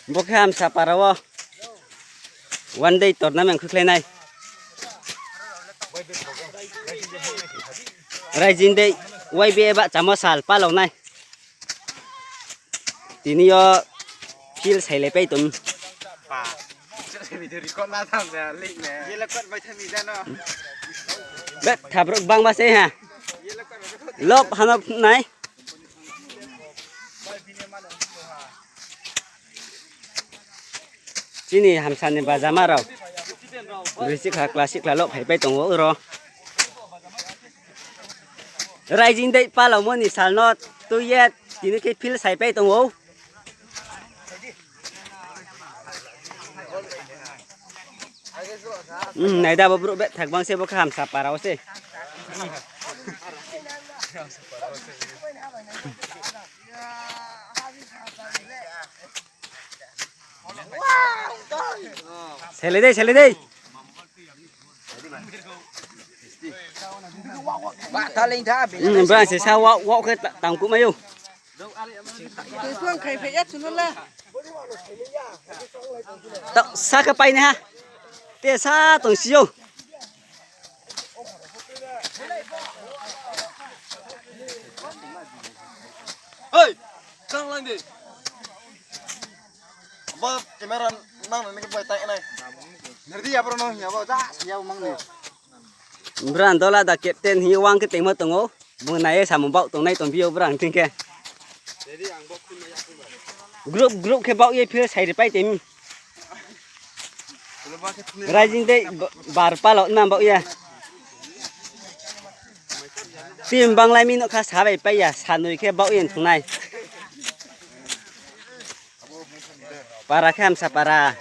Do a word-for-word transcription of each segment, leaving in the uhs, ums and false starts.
Bo khe Hamsa para wo one day tournament khuikhlai nai. Raijing dei Y B A bahchamo sal palao nai. Tini yo field sailaipai tong. Betha brouh bangma se ha. Lob hano phnuh nai. Chini Hamsa ni bajama rao. Broi sikhla kla sikhla lob phaipai tong ou ro. Raijing dei palaomo ni sal no tui ye tini khe field saipai tong ou. Nai da, bo brouh betha gbang se, bo khe Hamsa para wo se. Sele dei, sele dei. Brang se sa wao, wao khe ta-, tangkuh mai ou. Sa khe pai nai ha. Te sa tong si ou. Hei, kang lang di. Abo camera nang nang ni khe bai tai nai. Nerdi abro no hing abo ja siya mang ni. Brang dola da captain hing ye wang khe tengmo tong ou. Bung nai ye samung baoh tongnai tong phi ou brang thing khe. Group group khe baoh ye field sairi pai tong mi. Raijing dei ba-, bar palaomo baoh ye. Team banglai mi no kha sa bai pai ya, sanoi khe baoh ye thung nai. Para khe Hamsa para.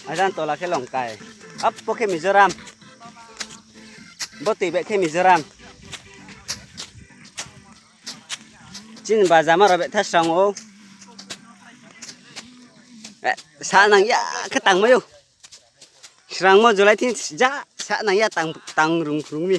Ajang tola khe Longkai. Abo khe Mizoram. Bo tui bai khe Mizoram. Chini bajama rao betha srang ou. Eh, sa nang ya khe tangmai ou. Srangmo July thing ja sa nang ya tang, tang rung rung mi.